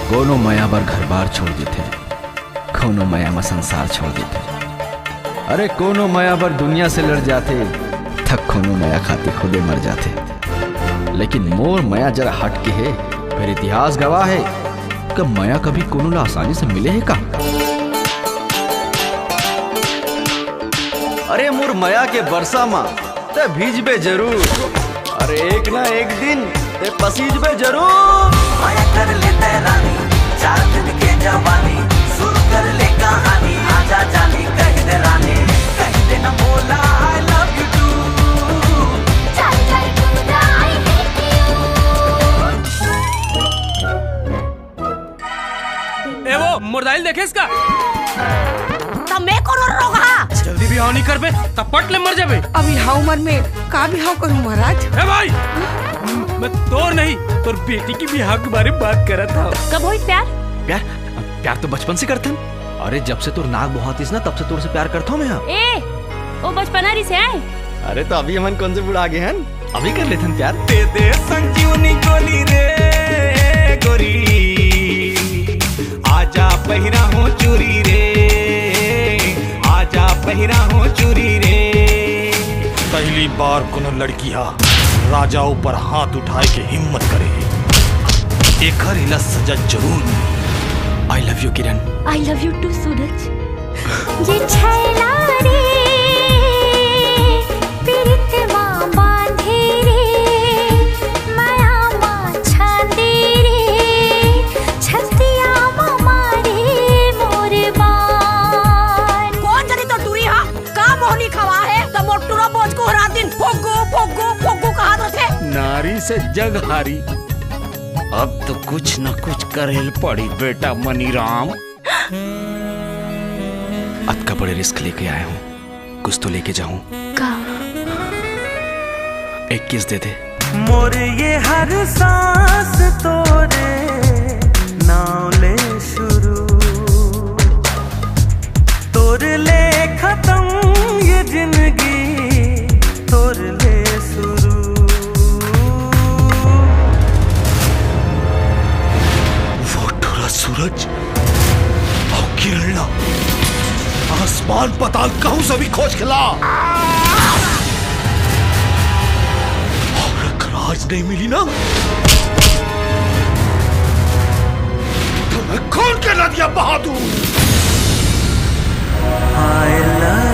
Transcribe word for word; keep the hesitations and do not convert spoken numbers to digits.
कोनो मया बर घर बार छोड़ देथे, कोनो मया म संसार छोड़ देथे। अरे कोनो मया बर दुनिया से लड़ जाथे, त कोनो मया खातिर खुदे मर जाथे। लेकिन मोर मया जरा हट के हे, फेर इतिहास गवाह हे। का मया कभी कोनो ला आसानी से मिले हे का? अरे मोर मया के बरसा मा ते भीजबे जरूर। अरे एक ना एक दिन ते पसीजबे जरूर। मया कर ले ते रानी, चार दिन के जवानी, शुरू कर ले कहानी। आजा जानी कह दे रानी, कह दे ना बोला I love you too। चल चल कूदा I hate you। ए वो मोर दाई ल देखेस का? त मैं कोनो रोगहा? जल्दी बिहाव नहीं करबे, त पट ले मर जाबे। अब इहा उमर में का बिहाव करूं महाराज? ए भाई, मैं तोर नहीं, तोर बेटी के बिहाव के बारे में बात करत हव। कब होइस प्यार? प्यार, प्यार तो बचपन से करथन। अरे जब से तोर नाक बोहातिस ना, तब से तोर से प्यार करथव मैं हा। ए, ओ बचपना रिस हे। अरे तो अभी हमन कोन से बुढ़ा गे हन, अभी कर लेथन प्यार। दे दे संजीवनी गोली रे गोरी, आजा पहिरा हूँ चूरी रे, आजा पहिरा हूँ चूरी रे। पहली बार कोनो लड़की हा राजा ऊपर हाथ उठाए के हिम्मत करे हे, एकर इला सजा जरूर मिले। I love you Kiran. I love you too सूरज। जे छैला रे, पीरित मा बांधे रे, मया मा छांदे रे, छतिया मा मारे मोर बान। कोन जनी तो टूरी हा, का मोहनी खवा हे, त मोर टूरा बोझ को हरा दिन फोगो, फोगो, फोगो कहात रथे। नारी से जग हारी, अब तो कुछ न कुछ करेल पड़ी बेटा मनीराम। अतका बड़े रिस्क लेके आया हूँ, कुछ तो लेके जाऊं। का? एक किस दे दे। मोर ये हर सांस तोरे नाव ले शुरू, तोर ले खत्म ये जिंदगी, तोर ले शुरू। वो टूरा सूरज अउ किरण ला आसमान पताल कहूं से भी खोज के ला। अगर आज नहीं मिली ना, तो मैं खून के नदियां बहा दूं। I love